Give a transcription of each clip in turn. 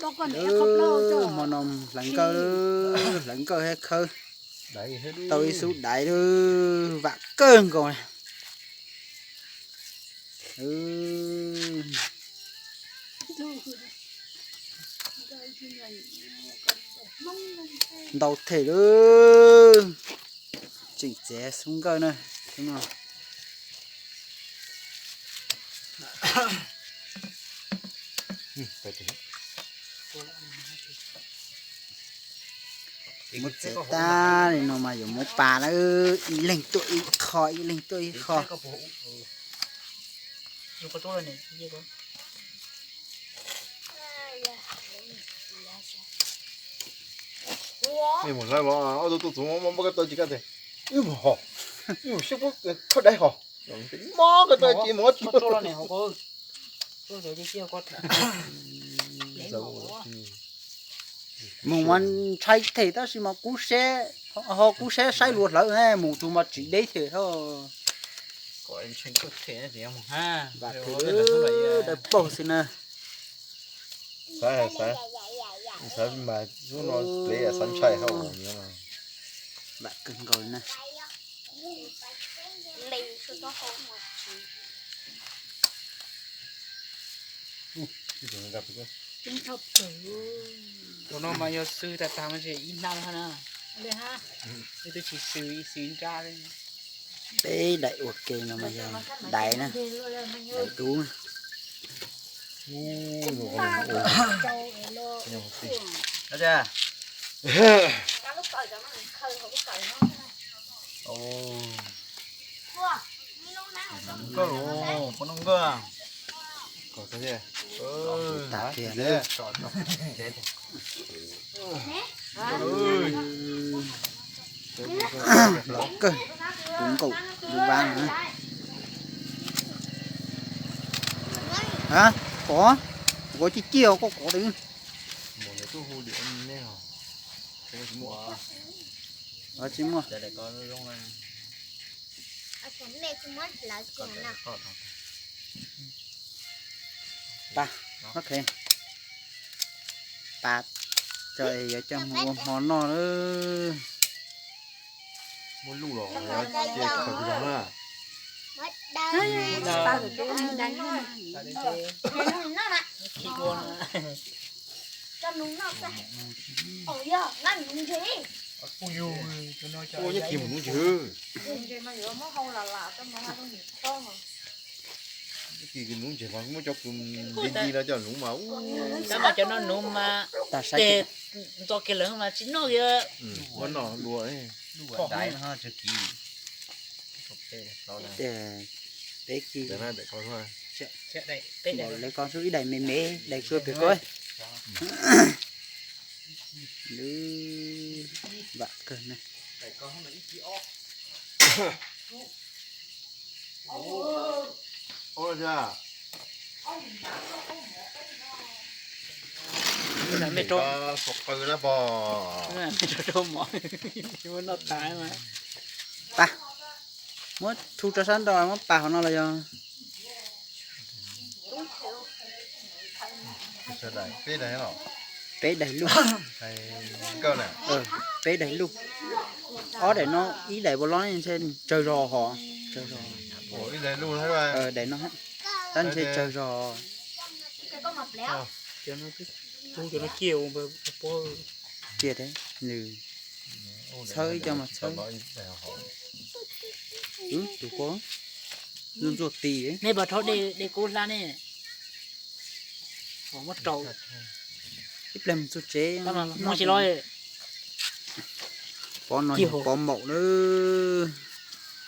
Hmo no hlawv nkawj, hlawv nkawj thiab khawb tau ib xub daiv lawm, vam kawg nkaus. Ntau them lawm. Tseem txiav xub nkawj na. Muab txiav tag li no mas yuav muab pas lawm, ib leeg tuaj ib qho, ib leeg tuaj ib qho. Mus hlawv, ob tug tuaj txog mob ko taw ces, wb mus hos, wb mus saib puab khawb daiv hos, mob ko taw ces mus. Mus mas ntshai them tab sis mas kub sab, ho kub sab saib luag hlawv, mus tus mas tsis deb them. Vam kawg, dawb paug xwb na. Xav, xav mas lub no plev xav ntshai hauj. Vam kawg nkaus na. Tus no mas yog xwb tag tag mas ib hnab na. Twb tsis xwb, xwb nrab. Peb daim ua ke no mas yog daim na, daim dub. Koj los pov noj nkaj. Kom tag tiag. Los kawg, tus nkaum tus vab no. Ha, kov, kov ciaj ciaj koj kov twb. Tsis muaj. Pas, pas, coj yuav coj mus ua hmo noj lawm. Muab luj los ces khaws kuv zog na. Ua nyob kis mus nuv ntseg. Nyob kis nuv ntseg mas muab cov kws nti nti no coj nuv mas. Tab mas cov no nuv mas tes ntxo kiag lawm mas tsis noj kiag. Muab noj dua. Peb kis, lawv ko ib daim me me, daim tsua pem ko. Lwm vam kawg na. Pas, muab thu rau sab nraud, muab pas hov no los yog. Peb daim luj. Peb daim luj. Ob daim no, ib daim ua loj ntshe tsawg zog hos. Daim no tab ntshe tsawg zog. Cia thiab, nws txhawb ib co mas txhawb. Tus ko ntxuaj ntxuaj ti. Nej puas rhaub dej kub hlab ne? Ib pliag mus txog tsev noj tsis los. Pov no yog pov maum na,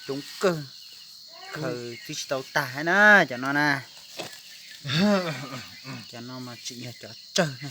coob kawg, khaws twb tsis tau tag na cov no na. Cov no mas tseem yog cov tsawg na.